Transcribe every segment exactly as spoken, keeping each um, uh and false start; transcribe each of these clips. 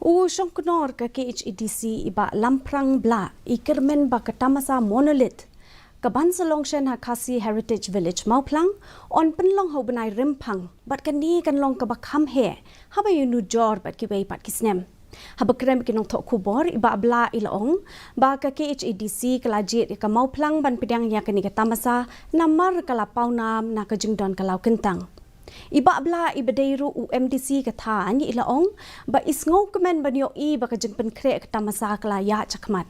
U Shongknor ka K H A D C i Bah Lamphrang Blah i kyrmen ba ka tamasa Monolith, ka ban sa long shen ha Khasi Heritage Village Mawphlang, yn pynlong ha u bnai Rymphang, bad kane kan long kaba kham heh haba ïanujor bad kiwei pat ki snem. Haba kren bad ki nongthoh khubor, i Bah Blah i la ong ba ka K H A D C ka la jied ïa ka Mawphlang ban pdiang ïa kane ka tamasa namar ka la pawnam na ka jingdon ka law kyntang. I Bah Blah iba dei ruh u M D C ka thaiñ i la ong ba i sngewkmen ban ïohi ba ka jingpynkhreh ka tamasa ka la ïaid shakhmat.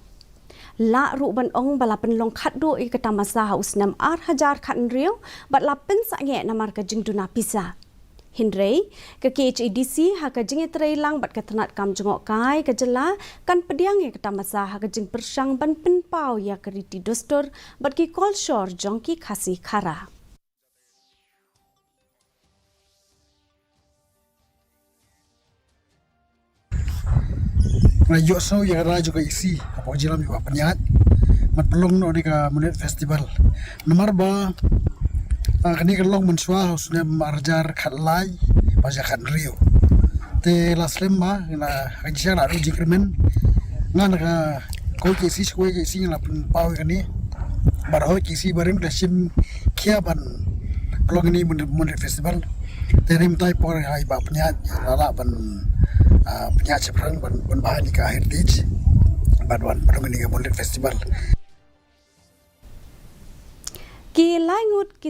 Lah ruh ban ong ba la pynlong khatduh ïa ka tamasa ha u snem ar hajar khathynriew bad la pynsangeh namar ka jingduna pisa. Hynrei ka K H A D C ha ka jingïatreilang bad ka tnat kam jngohkai ka jylla kan pdiang ïa ka tamasa ha ka jingpyrshang ban pynpaw ïa ka riti dustur bad ki kolshor jong ki Khasi Khara. Nga ïohsngew ïa ka rai jong ka E C hapoh jingïalam ïa ka pynïaid ban pynlong noh ïa ka Monolith Festival. Namar ba, ah, kane ka long mynshuwa ha u snem ar hajar khatlai bad ar hajar khathynriew. Te la slem ba nga ka jingshah la ruh jingkyrmen. Nga na ka kawei ka E C sha kawei ka E C nga la pynpaw ïa kane. Bad hooid ka E C barim ka la shim khia ban pynlong ïa kane Monolith Festival. Te rim tai por ha i Bah pynïaid la lah ban, ah, pynïaid shaphrang ban, ban bha ïa ka heritage bad ban pynlong ïa kane ka Monolith Festival. Ki lai ngut ki